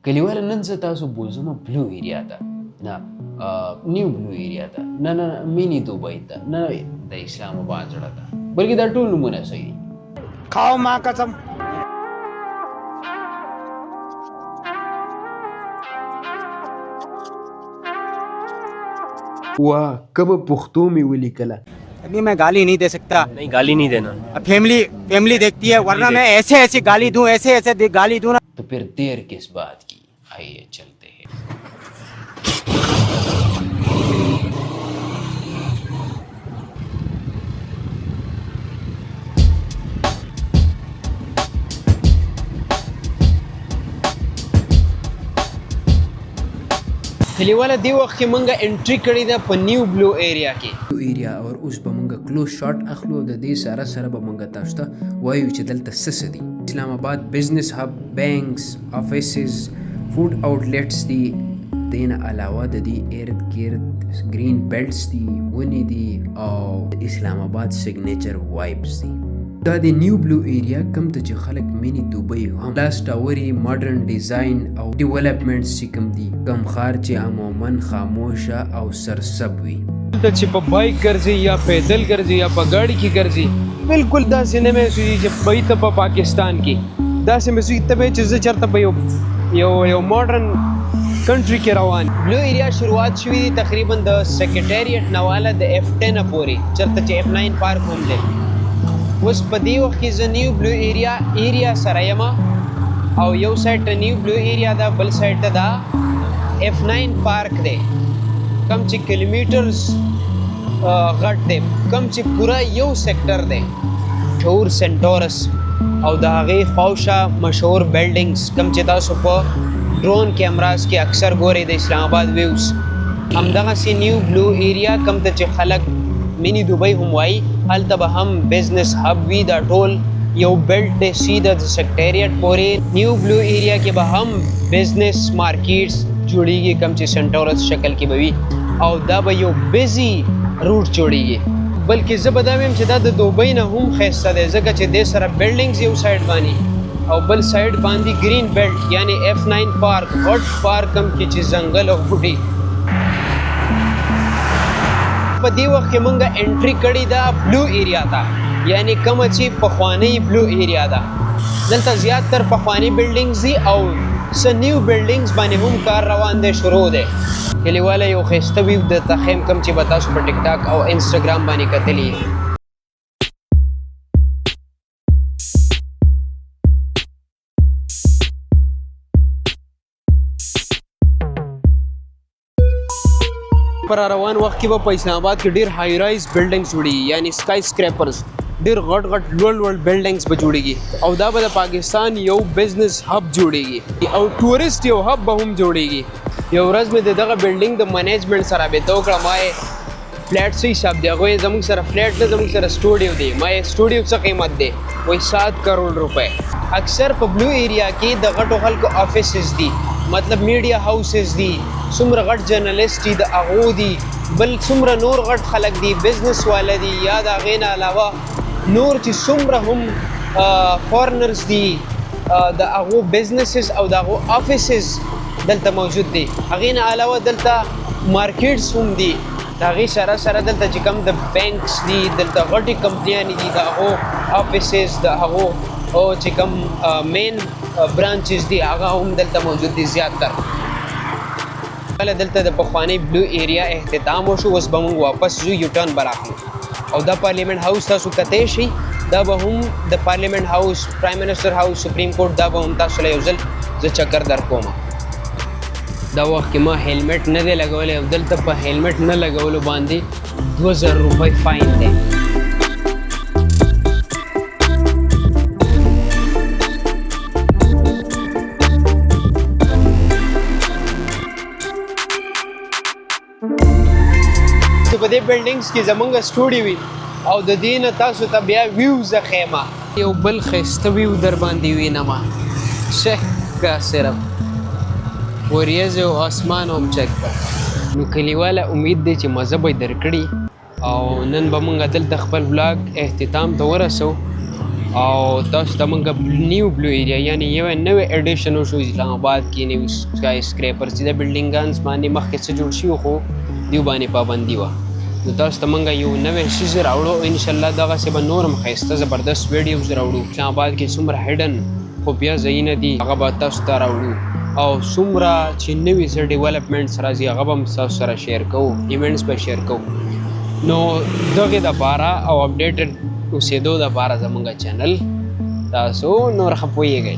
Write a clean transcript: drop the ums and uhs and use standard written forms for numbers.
کلیواله، نن زه تاسو بوزم بلو ایریا ته، نه نیو بلو ایریا ته، نه نه مینی دوبۍ ته، نه د اسلام آباد زړه ته، بلکې دا ټول نومونه صحیح دي. खाओ माँ कसम. واه، کومه پښتو مې ولیکله! अभी मैं गाली नहीं दे सकता. नहीं، गाली नहीं देना. फैमिली फैमिली देखती है، वरना मैं ऐसे ऐसे गाली दूं، ऐसे ऐसे गाली दूं ना. तो फिर देर किस बात की؟ आइए चलते हैं. کلیواله، دی وخت کې مونږه انټری کړې ده په نیو بلو ایریا کې ایریا، او اوس به مونږ کلوز شاټ اخلو او د دې سره سره به مونږ تاسو ته وایو چې دلته څه څه دي. اسلام آباد business hub، banks، offices، food outlets دي. دې نه علاوه د دې ارد ګرد green belts دي، ونې دي او اسلام آباد signature vibes دي. دا د نیو بلو ایریا، کوم ته چې خلک مینی دوبۍ هم، ګلاس ټاوري، ماډرن ډیزاین او developments چې کوم دي، کوم ښار چې عموما خاموشه او سرسبز وي. دلته چې په بایک ګرځي یا پیدل ګرځي یا په ګاډي کې ګرځي، بالکل داسې نه محسوسېږي چې بای ته په پاکستان کې. داسې محسوسېږي ته به چې زه چېرته په یو ماډرن کنټري کې روان. بلو ایریا شروعات شوې دي تقریبا د سیکریټریټ نه واله د F 10 پورې، چېرته چې F 9 پارک هم دی. اوس په دې وخت کې زه نیو بلو ایریا ایریا سره یم او یو سایډ ته نیو بلو ایریا ده، بل سایډ ته دا F 9 پارک دی، کم چې کیلومیټرز غټ دی، کم چې پورا یو سیکټر دی. مشهور سنټورس او د هغې خواوشا مشهور buildings، کم چې تاسو په drone cameras کې اکثر ګورئ د اسلام آباد views، همدغسې نیو بلو ایریا، کم ته چې خلک مینی دوبۍ هم وایي، هلته به هم business hub وي. دا ټول یو belt دی، سیده د سیکټریټ پورې. نیو بلو ایریا کې به هم business markets جوړیږي، کم چې سنټورس شکل کې به وي او دا به یو busy route جوړیږي. بلکې زه به دا وایم چې دا د دوبۍ نه هم ښایسته دی، ځکه چې دې سره buildings یو سایډ باندې او بل سایډ باندې green belt، یعنی F 9 پارک، غټ پارک، کوم کې چې ځنګل او بوټي. په دې وخت کې مونږه انټری کړې ده بلو ایریا ته، یعنی کومه چې پخوانۍ بلو ایریا ده. دلته زیات تر پخواني buildings دي او څه نیو buildings باندې هم کار روان دی، شروع دی. کلیواله، یو ښایسته view درته ښیم، کوم چې به تاسو په ټیک ټاک او انسټاګرام باندې کتلی. پر روان وخت کې به په اسلام آباد کې ډیر high rise buildings جوړیږي، یعنی skyscrapers، ډیر غټ غټ لوړ لوړ buildings به جوړیږي او دا به د پاکستان یو business hub جوړیږي او tourist یو hub به هم جوړیږي. یو ورځ مې د دغه building د management سره رابطه وکړه. ما یې فلیټ څه حساب دی؟ هغوی زموږ سره فلیټ نه، زموږ سره سټوډیو دی. ما یې سټوډیو څه قیمت دی؟ وایي 7 کروڑ روپۍ. اکثر په بلو ایریا کې د غټو خلکو offices دي، مطلب media houses دي، څومره غټ journalist دي د هغو دي، بل څومره نور غټ خلک دي، business والا دي، یا د هغې نه علاوه نور چې څومره هم foreigners دي، د هغو businesses او د هغو offices دلته موجود دي. هغې نه علاوه دلته markets هم دي. د هغې سره سره دلته چې کوم د banks دي، دلته غټې کمپنیانې دي، د هغو offices، د هغو او چې کوم main branches دي، هغه هم دلته موجود دي زیات تر. کله دلته د پخوانۍ بلو ایریا اختتام وشو، اوس به موږ واپس ځو، یو ټرن به راخلو او دا پارلیمنت هاوس تاسو کتی شئ. دا به هم د Parliament House، Prime Minister House، Supreme Court، دا به هم تاسو له یو ځل زه چکر در کوم. دا وخت کې ما هیلمټ نه دی لګولی او دلته په هیلمټ نه لګولو باندې 2000 روپۍ fine دی. چې په دې buildings کې زمونږ سټوډیو وي او د دې نه تاسو ته بیا views ښیم. یو بل ښایسته view در باندې وینم. چک کا، صرف وریځې او اسمان هم چک کا. نو کلیواله، امید دی چې مزه به یې درکړي او نن به مونږ دلته خپل vlog اختتام ته ورسو. او تاسو ته موږ new blue area، یعنی یو نوې addition وشو اسلام آباد کې، new skyscraper چې د building انز باندې مخکې څه جوړ شوي خو دیو باندې پابندي وه. نو تاسو ته موږ یو نوی څیز راوړو. ان شاء الله دغسې به نور هم ښایسته زبردست videos راوړو. اسلام آباد کې څومره hidden خفیه ځایونه دي، هغه به تاسو ته راوړو او څومره چې نوي څه developments راځي، هغه به هم تاسو سره share کوو، events به share کوو. نو دغه د پاره او updated اوسېدو د پاره زمونږ channel تاسو نور ښه پوهېږئ.